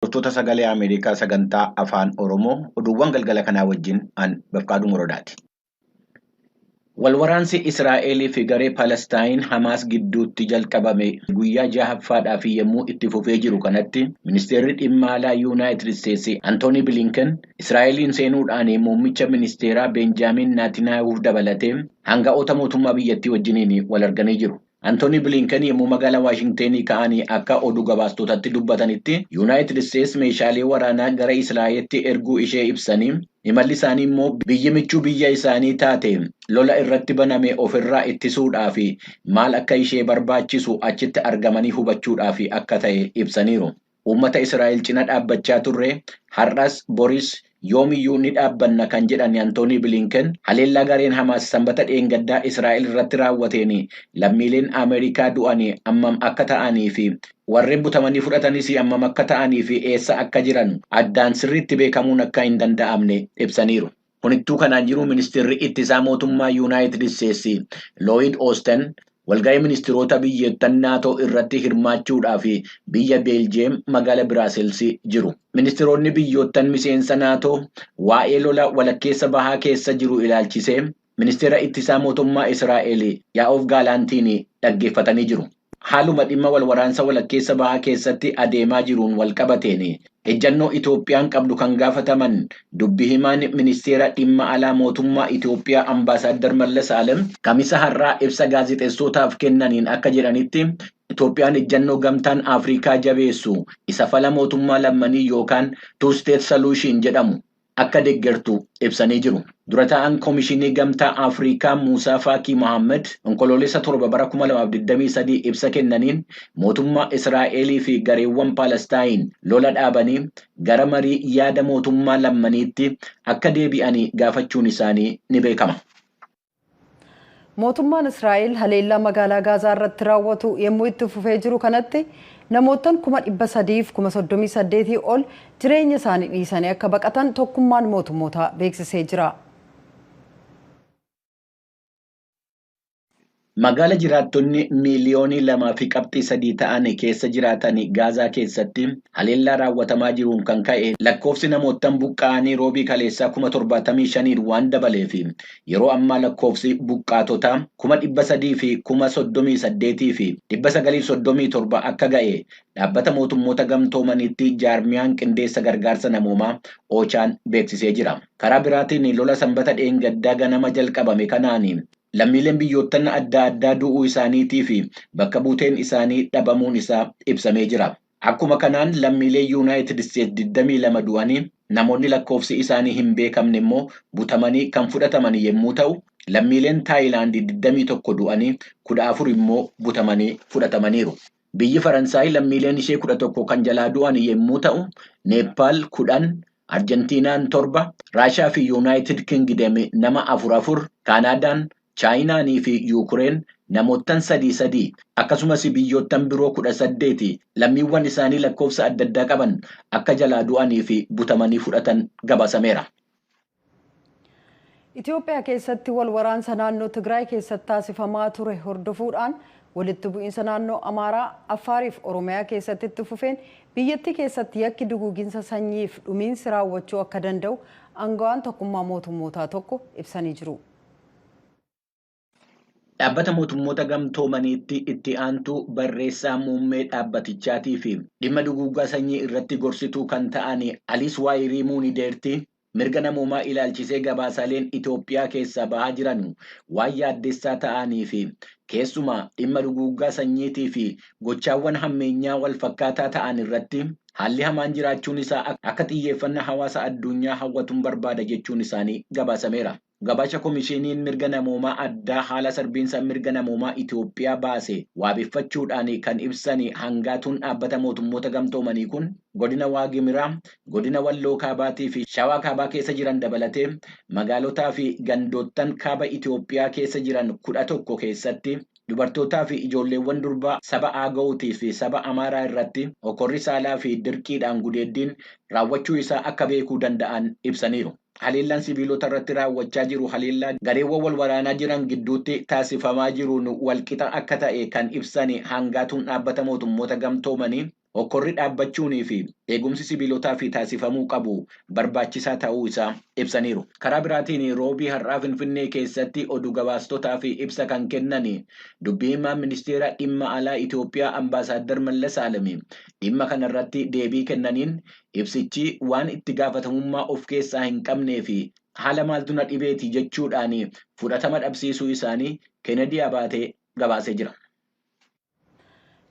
Hordoftoota Sagalee Ameerikaa sagantaa Afaan Oromoo, oduuwwan galgala kanaa wajjin an Bafqaaduu Morodaati. Walwaraansi Israa'elii fi garee Palestaayin Hamaas gidduutti jalqabame guyyaa jahaffaadhaaf yommuu itti fufee jiru kanatti, ministeerri dhimma alaa Yuunaayitid Isteetsi Antoonii Bilinken Israa'eliin seenuudhaan muummicha ministeeraa Beenjaamin Naatinaayuuf dabalatee hanga'oota mootummaa biyyattii wajjiniin wal arganii jiru. Antoonii Bilinken yommuu magaalaa Waashingtenii ka'anii akka oduu gabaastotatti dubbatanitti, Yuunaayitid Isteetsi meeshaalee waraanaa gara Israa'elitti erguu ishee ibsanii, imalli isaanii immoo biyyi michuu biyya isaanii taate lola irratti baname ofirraa ittisuudhaaf maal akka ishee barbaachisu achitti argamanii hubachuudhaaf akka ta'e ibsaniiru. Uummata Israa'el cina dhaabbachaa turre, har'as boris yoomiyyuu ni dhaabbanna kan jedhan Antoonii Bilinken, haleellaa gareen Hamaas Sanbata dheengaddaa Israa'el irratti raawwateen lammiileen Ameerikaa du'an ammam akka ta'anii fi warreen butamanii fudhatanis ammam akka ta'anii fi eessa akka jiran addaan sirriitti beekamuun akka hin danda'amne ibsaniiru. Kunittuu kanaan jiru, ministeerri ittisaa mootummaa Yuunaayitid Isteetsi Looyid Oosten walga'ii ministeerota biyyattan Naatoo irratti hirmaachuudhaaf biyya Beeljeem magaalaa Biraaselsi jiru. Ministeeronni biyyoottan miseensa Naatoo waa'ee lola walakkeessa bahaa keessa jiru ilaalchisee ministeera ittisaa mootummaa Israa'el Yaa'oof Gaalaantiin dhaggeeffatanii jiru. Haaluma dhimma wal waraansa walakkeessa bahaa keessatti adeemaa jiruun wal qabateen ejjannoo Itoophiyaan qabdu kan gaafataman dubbi himaan ministeera dhimma alaa mootummaa Itoophiyaa Ambaasaadder Mallas Alem Kamisa har'aa ibsa gaazexeessootaaf kennaniin akka jedhanitti, Itoophiyaan ejjannoo Gamtaan Afrikaa jabeessu isa fala mootummaa lammanii yookaan two state solution jedhamu akka deeggartu ibsanii jiru. Dura ta'an Koomishinii Gamtaa Afrikaa Muusaa Faakii Mohaammed Onkoloolessa 7 bara 2023 ibsa kennaniin, mootummaa Israa'elii fi gareewwan Palestaayin lola dhaabanii gara marii yaada mootummaa lammaniitti akka deebi'anii gaafachuun isaanii ni beekama. Mootummaan Israa'el haleellaa magaalaa Gaazaa irratti raawwatu yommuu itti fufee jiru kanatti, namoottan 338,000 ol jireenya isaanii dhiisanii akka baqatan Tokkummaan Mootummootaa beeksisee jira. Magaala jiraattonni miiliyoonii 2.3 ta'an keessa jiraatan Gaazaa keessatti haleellaa raawwatamaa jiruun kan ka'e lakkoofsi namoottan buqqa'anii Roobii kaleessaa 75,000n waan dabaleef, yeroo ammaa lakkoofsi buqqaatotaa 338,937 akka ga'e Dhaabbata Mootummoota Gamtoomaniitti jaarmiyaan qindeessa gargaarsa namoomaa Oochaan beeksisee jira. Karaa biraatiin, lola Sanbata dheengaddaa ganama jalqabame kanaan lammiileen biyyoottan adda addaa du'uu isaaniitii fi bakka buuteen isaanii dhabamuun isaa ibsamee jira. Akkuma kanaan lammiilee Yuunaayitid Isteetsi 22 du'anii, namoonni lakkoofsi isaanii hin beekamne immoo butamanii kan fudhataman yommuu ta'u, lammiileen Taayilaand 21 du'anii, 14 immoo butamanii fudhatamaniiru. Biyyi Faransaay lammiileen ishee 11 kan jalaa du'an yommuu ta'u, Neeppaal 10, Arjentiinaan 7, Raashaa fi Yuunaayitid Kingidem nama afur afur, Kaanaadaan, Chaayinaanii fi Yuukureen namoottan sadii sadii, akkasumas biyyoottan biroo 18 lammiiwwan isaanii lakkoofsa adda addaa qaban akka jalaa du'anii fi butamanii fudhatan gabaasameera. Itoophiyaa keessatti wal waraansa naannoo Tigraay keessatti taasifamaa ture hordofuudhaan walitti bu'iinsa naannoo Amaaraa, Affaariif Oromiyaa keessatti itti fufeen biyyattii keessatti yakki duguuginsa sanyiif dhumiinsi raawwachuu akka danda'u aangawaan Tokkummaa Mootummootaa tokko ibsanii jiru. Dhaabbata Mootummoota Gamtoomaniitti itti aantuu barreessaa muummee dhaabbatichaatii fi dhimma duguuggaa sanyii irratti gorsituu kan ta'an Aliis Waayirii Muunideerti, mirga namoomaa ilaalchisee gabaasaaleen Itoophiyaa keessaa bahaa jiran waan yaaddessaa ta'anii fi keessumaa dhimma duguuggaa sanyiitii fi gochaawwan hammeenyaa wal fakkaataa ta'an irratti haalli hamaan jiraachuun isaa akka xiyyeeffannaa hawaasa addunyaa hawwatuun barbaada jechuun isaanii gabaasameera. Gabaasa Komishiiniin mirga namoomaa addaa haala sarbiinsa mirga namoomaa Itoophiyaa baase waabeffachuudhaan kan ibsan hangaatuun Dhaabbata Mootummoota Gamtoomanii kun, godina Waagimiraa, godina Walloo Kaabaatii fi Shawaa Kaabaa keessa jiran dabalatee magaalotaa fi gandoottan kaaba Itoophiyaa keessa jiran 11 keessatti dubartootaa fi ijoolleewwan durbaa saba Aagawutii fi saba Amaaraa irratti okorri saalaa fi dirqiidhaan gudeeddiin raawwachuu isaa akka beekuu danda'an ibsaniiru. Haleellaan sibiilota irratti raawwachaa jiru haleellaa gareewwan wal waraanaa jiran gidduutti taasifamaa jiruun walqixa akka ta'e kan ibsan hangaatuun Dhaabbata Mootummoota Gamtoomanii, hokkorri dhaabbachuunii fi eegumsi sibiilotaa fi taasifamuu qabu barbaachisaa ta'uu isaa ibsaniiru. Karaa biraatiin roobii har'aa Finfinnee keessatti oduu gabaastotaa fi ibsa kan kennan dubbii himaa ministeera dhimma alaa Itoophiyaa Ambaasaadder Mallas Alamii dhimma kanarratti deebii kennaniin ibsichi waan itti gaafatamummaa of keessaa hin qabnee fi haala maaltu na dhibeeti jechuudhaan fudhatama dhabsiisuu isaanii Kennedy Abaatee gabaasee jira.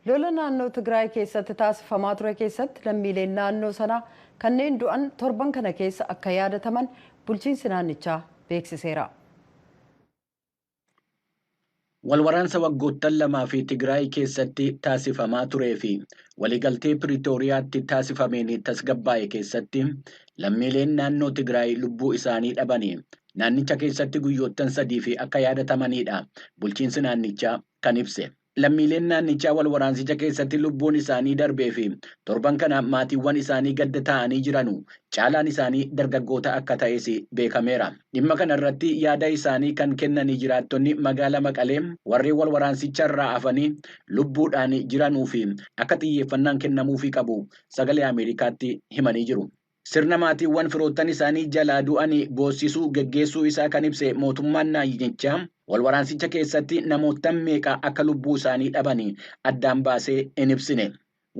Lola naannoo Tigraay keessatti taasifamaa ture keessatti lammiileen naannoo sanaa kanneen du'an torban kana keessa akka yaadataman bulchiinsi naannichaa beeksiseera. Walwaraansa waggoottan lamaa fi Tigraay keessatti taasifamaa turee fi waliigaltee Piriitooriyaatti taasifameen tasgabbaa'e keessatti lammiileen naannoo Tigraay lubbuu isaanii dhabanii naannicha keessatti guyyoottan sadii fi akka yaadatamanidha bulchiinsi naannichaa kan ibse. Lammiileen naannichaa walwaraansicha keessatti lubbuun isaanii darbee fi torban kana maatiiwwan isaanii gadda ta'anii jiranu caalaan isaanii dargaggoota akka ta'es beekameera. Dhimma kana irratti yaada isaanii kan kennanii jiraattonni magaalaa Maqalee warreen walwaraansicha irraa hafanii lubbuudhaan jiranuu fi akka xiyyeeffannaan kennamuufii qabu sagalee Ameerikaatti himanii jiru. Sirna maatiiwwan firoottan isaanii jalaa du'anii boossisuu geggeessuu isaa kan ibse mootummaan naannichaa walwaraansicha keessatti namoota meeqa akka lubbuu isaanii dhabanii addaan baasee hin ibsine.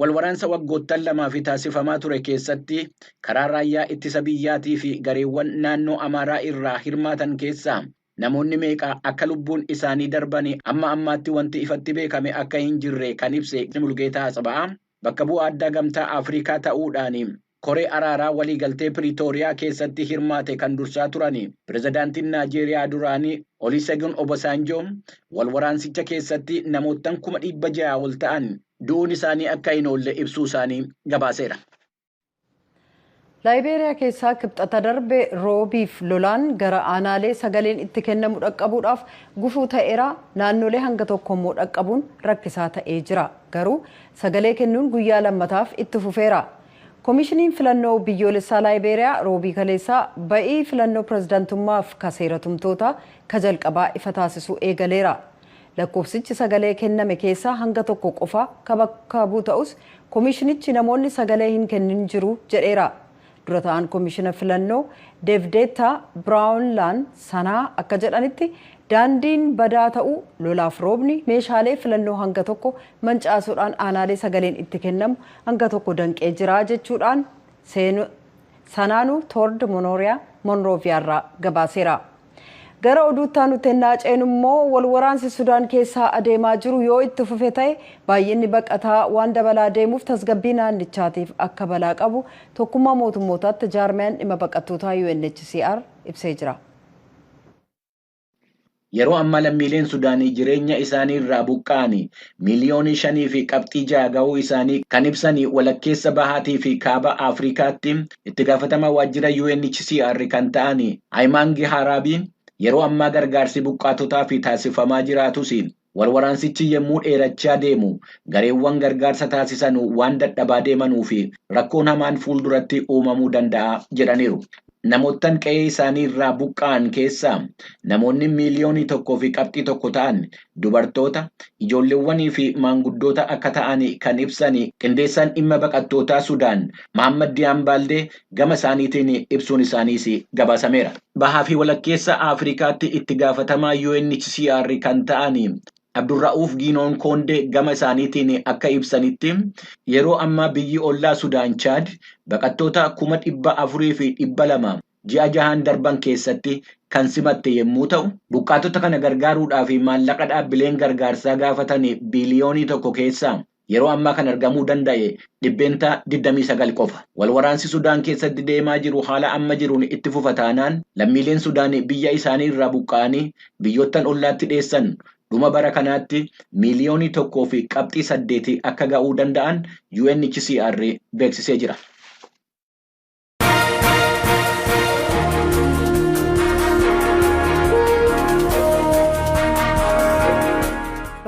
Walwaraansa waggoottan lamaa fi taasifamaa ture keessatti karaa raayyaa ittisa biyyaatii fi gareewwan naannoo Amaaraa irraa hirmaatan keessaa namoonni meeqa akka lubbuun isaanii darbanii amma ammaatti wanti ifatti beekame akka hin jirre kan ibse Mulgeetaa Atsaba'aa bakka bu'aa addaa gamtaa Afrikaa ta'uudhaan koree araaraa waliigaltee Piriitooriyaa keessatti hirmaate kan dursaa turan pirezidaantiin Naajeeriyaa duraanii Olusegun Obasanjoo walwaraansicha keessatti namoottan 600,000 ol ta'an du'uun isaanii akka hin oolle ibsuu isaanii gabaaseera. Laayibeeriyaa keessaa kibxata darbe roobiif lolaan gara aanaalee sagaleen itti kennamu dhaqqabuudhaaf gufuu ta'eera. Naannolee hanga tokko immoo dhaqqabuun rakkisaa ta'ee jira. Garuu sagalee kennuun guyyaa lammataaf itti fufeera. Koomishiniin filannoo biyyoolessaa Laayibeeriyaa roobii kaleessaa ba'ii filannoo pirezidaantummaaf ka seera tumtoota ka jalqabaa ifa taasisuu eegaleera. Lakkoofsichi sagalee kenname keessaa hanga tokko qofa ka bakka bu'u ta'us koomishinichi namoonni sagalee hin kennin jiru jedheera. Dura ta'an koomishina filannoo Deevdeetta Biraawunlaan sanaa akka jedhanitti daandiin badaa ta'uu lolaaf roobni meeshaalee filannoo hanga tokko mancaasuudhaan aanaalee sagaleen itti kennamu hanga tokko danqee jira jechuudhaan sanaanuu Toord Monrooviyaarraa gabaaseera. Gara oduutti aanutti ennaa ceenu immoo wal waraansi Sudaan keessaa adeemaa jiru yoo itti fufe ta'e baay'inni baqataa waan dabalaa deemuuf tasgabbii naannichaatiif akka balaa qabu tokkummaa mootummootaatti jaarmiyaan dhimma baqattootaa UNHCR ibsee jira. Yeroo ammaa lammiileen Sudaanii jireenya isaanii irraa buqqa'anii 5.6 miiliyoonii gahuu isaanii kan ibsan walakkeessa bahaatii fi kaaba Afrikaatti itti gaafatamaa waajjira UNHCR kan ta'an Ayimaangi Haraabii yeroo ammaa gargaarsi buqqaatotaa fi taasifamaa jiraatus walwaraansichi yommuu dheerachaa deemu gareewwan gargaarsa taasisan waan dadhabaa deemanuu fi rakkoon hamaan fuulduratti uumamuu danda'a jedhaniiru. Namoottan qe'ee isaanii irraa buqqa'an keessaa namoonni 1.1 miiliyoonii ta'an dubartoota, ijoolleewwanii fi maanguddoota akka ta'an kan ibsan qindeessaan dhimma baqattootaa Sudaan Mahammad Diyaan Baaldee gama isaaniitiin ibsuun isaaniis gabaasameera. Bahaa fi walakkeessa Afrikaatti itti gaafatamaa UNHCR kan ta'an Abdurra'uuf Giinoon Koondee gama isaaniitiin akka ibsanitti yeroo ammaa biyyi ollaa Sudaan Chaad baqattoota 400,200 ji'a jahaan darban keessatti kan simatte yommuu ta'u, buqqaatota kana gargaaruudhaaf maallaqa dhaabbileen gargaarsaa gaafatan 1 biiliyoonii keessaa yeroo ammaa kan argamuu danda'e 29% qofa. Walwaraansi Sudaan keessatti deemaa jiru haala amma jiruun itti fufa taanaan lammiileen Sudaan biyya isaanii irraa buqqa'anii biyyoottan ollaatti dheessan dhuma bara kanaatti 1.8 miiliyoonii akka ga'uu danda'an UNHCR beeksisee jira.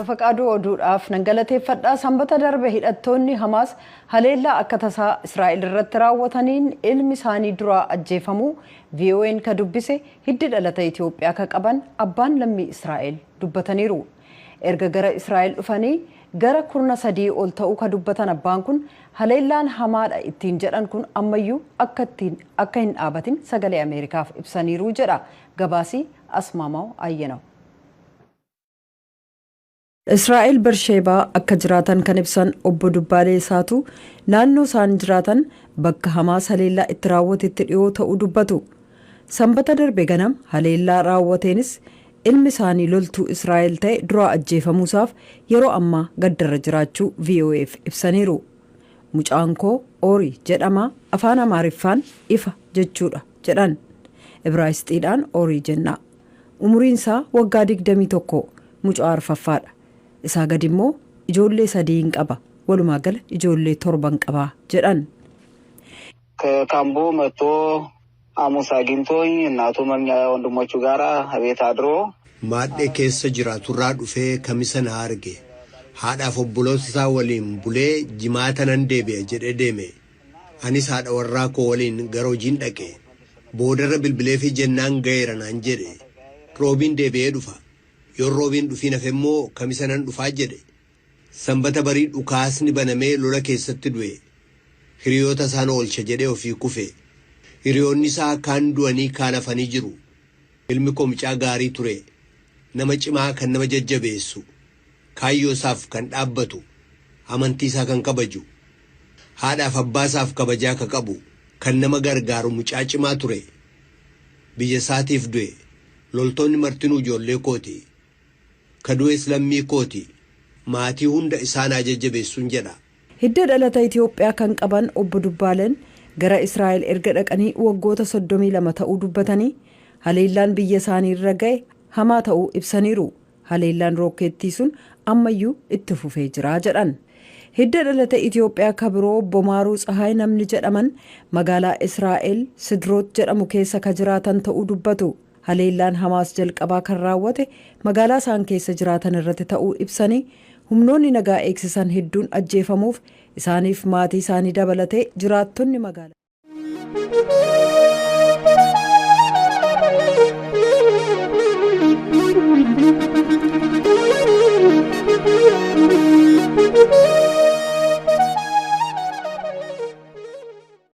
Bafaqaaduu oduudhaaf nan galateeffadhaa. Sanbata darbe hidhattoonni Hamaas haleellaa akka tasaa Israa'el irratti raawwataniin ilmi isaanii duraa ajjeefamuu VOA'n ka dubbise hiddi dhalata Itoophiyaa ka qaban abbaan lammii Israa'el dubbataniiru. Erga gara Israa'el dhufanii gara kurna sadii ol ta'uu ka dubbatan abbaan kun, haleellaan hamaadha ittiin jedhan kun ammayyuu akka ittiin akka hin dhaabatin Sagalee Ameerikaaf ibsaniiru jedha gabaasii Asmaamaw Ayyanaw. Israa'el Bersheebaa akka jiraatan kan ibsan obbo Dubbaalee Isaatu, naannoo isaan jiraatan bakka Hamaas haleellaa itti raawwatetti dhiyoo ta'uu dubbatu. Sanbata darbe ganam haleellaa raawwateenis ilmi isaanii loltuu Israa'el ta'e duraa ajjeefamuusaaf yeroo ammaa gaddarra jiraachuu VOAf ibsaniiru. "Mucaan koo Oori jedhama, afaan Amaariffaan ifa jechuudha" jedhan. "Ibraayisxiidhaan Oorii jenna. Umuriin isaa waggaa 21, mucaa arfaffaadha. Isaa gadi immoo ijoollee sadii hin qaba. Walumaa gala ijoollee torban qabaa" jedhan. ከካምቦ መጥቶ ሐሙስ አግኝቶኝ እናቱ መኛ ወንድሞቹ ጋራ ቤት አድሮ Maadhee keessa jiraaturraa dhufee Kamisa na arge. Haadhaaf obboloota isaa waliin bulee Jimaata nan deebi'a jedhee deeme. Anis haadha warraa koo waliin gara hojiin dhaqe. Boodarra bilbileefi jennaan ga'eera naan jedhe. Roobiin deebi'ee dhufa. Yoo roobiin dhufiin hafe immoo Kamisa nan dhufaa jedhe. Sanbata barii dhukaasni banamee lola keessatti du'e. Hiriyoota isaan oolcha jedhee ofii kufe. Hiriyoonni isaa kaan du'anii kaan hafanii jiru. Ilmi koo mucaa gaarii ture. Nama cimaa kan nama jajjabeessu. Kaayyoo isaaf kan dhaabbatu. Amantii isaa kan kabaju. Haadhaaf abbaa isaaf kabajaa ka qabu. Kan nama gargaaru mucaa cimaa ture. Biyya isaatiif du'e. Loltoonni martinuu ijoollee kooti. Ka du'es lammii kooti. Maatii hunda isaan haa jajjabeessuun jedha. Hidda dhalata Itoophiyaa kan qaban obbo Dubbaaleen gara Israa'el erga dhaqanii waggoota 32 ta'uu dubbatanii, haleellaan biyya isaanii irra ga'e hamaa ta'uu ibsaniiru. Haleellaan rookeettii sun ammayyuu itti fufee jira jedhan. Hidda dhalata Itoophiyaa ka biroo obbo Maaruu Tsahaay namni jedhaman magaalaa Israa'el Sidroot jedhamu keessa ka jiraatan ta'uu dubbatu. Haleellaan Hamaas jalqabaa kan raawwate magaalaa isaan keessa jiraatan irratti ta'uu ibsanii, humnoonni nagaa eegsisan hedduun ajjeefamuuf isaaniif maatii isaanii dabalatee jiraattonni magaalaa.